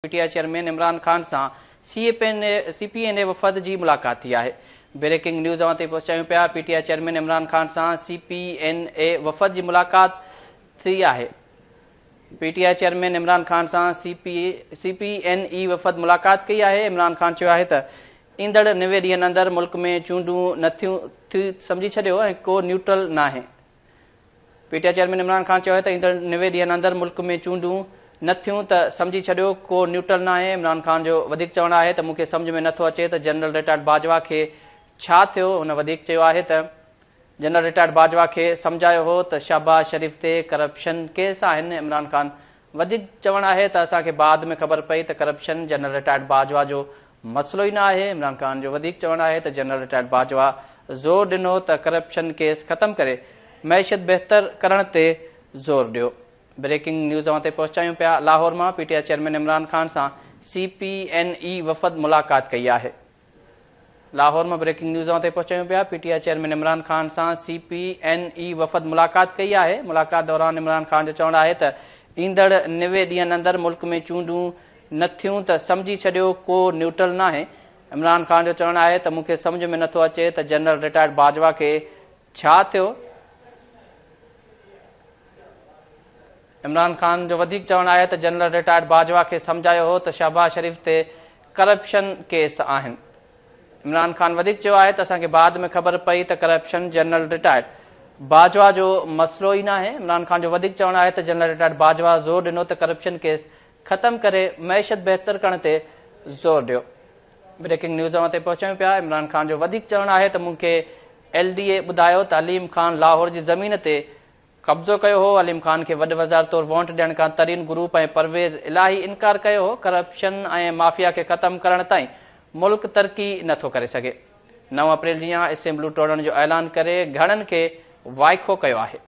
P T I chairman Imran Khan سان سي P N اي وفد جي ملاقات ٿي آهي. بريڪنگ نيوز اوهان تائين پهچايون پيا P T I chairman Imran Khan سان سي پي اين اي وفد جي ملاقات ٿي آهي. P T I chairman Imran Khan سان سي پي اين اي وفد ملاقات ڪئي آهي. عمران خان چيو آهي ته ايندڙ 90 ڏينهن اندر ملڪ ۾ چونڊون نه ٿيون سمجهي ڇڏيو ۽ ڪو نيوٽرل ناهي. P T I chairman Imran Khan چيو آهي ته ايندڙ 90 ڏينهن اندر ملڪ ۾ چونڊون نه ٿيون ته سمجهي ڇڏيو ڪو نيوٽرل ناهي. عمران خان جو وڌيڪ چوڻ آهي ته مون کي سمجهه ۾ نٿو اچي ته جنرل رٽائرڊ باجوا کي ڇا ٿيو. هن وڌيڪ چيو آهي ته جنرل رٽائرڊ باجوا کي سمجهايو هو ته شهباز شريف تي ڪرپشن ڪيس آهن. عمران خان وڌيڪ چوڻ آهي ته اسان کي بعد ۾ خبر پئي ته ڪرپشن جنرل رٽائرڊ باجوا جو مسئلو ئي نه آهي. عمران خان جو وڌيڪ چوڻ آهي ته جنرل رٽائرڊ باجوا زور ڏنو ته ڪرپشن ڪيس ختم ڪري معيشت بهتر ڪرڻ تي زور ڏيو. بريڪنگ نيوز اوهان تائين پهچايون پيا لاهور مان P T I chairman Imran Khan سان سي پي اين اي وفد ملاقات ڪئي آهي. لاهور مان بريڪنگ نيوز اوهان تائين پهچايون پيا P T I chairman Imran Khan سان سي پي اين اي وفد ملاقات ڪئي آهي. ملاقات دوران عمران خان جو چوڻ آهي ته ايندڙ 90 ڏينهن اندر ملڪ ۾ چونڊون نه ٿيون ته سمجهي ڇڏيو ڪو نيوٽرل ناهي. عمران خان جو چوڻ آهي ته مون کي سمجهه ۾ نٿو اچي ته جنرل رٽائرڊ باجوا کي ڇا ٿيو؟ عمران خان جو وڌيڪ چوڻ آهي ته جنرل رٽائرڊ باجوا کي سمجهايو هو ته شهباز شريف تي ڪرپشن ڪيس آهن. عمران خان وڌيڪ چيو آهي ته اسان کي بعد ۾ خبر پئي ته ڪرپشن جنرل رٽائرڊ باجوا جو مسئلو ئي ناهي. عمران خان جو وڌيڪ چوڻ آهي ته جنرل رٽائرڊ باجوا زور ڏنو ته ڪرپشن ڪيس ختم ڪري معيشت بهتر ڪرڻ تي زور ڏيو. بريڪنگ نيوز اوهان تائين پهچايون پيا عمران خان جو وڌيڪ چوڻ آهي ته مون کي ايل ڊي اي ٻڌايو ته عليم خان لاهور جي زمين تي قبضو ڪيو هو، عليم خان کي وڏ وزارت طور وونٽ ڏيڻ کان ترين گروپ ۽ پرويز الاهي انڪار ڪيو هو، ڪرپشن ۽ مافيا کي ختم ڪرڻ تائين ملڪ ترقي نه ٿو ڪري سگهي. 9 اپريل جيان اسيمبليون ٽوڙڻ جو اعلان ڪري گهڻن کي وائکو ڪيو آهي.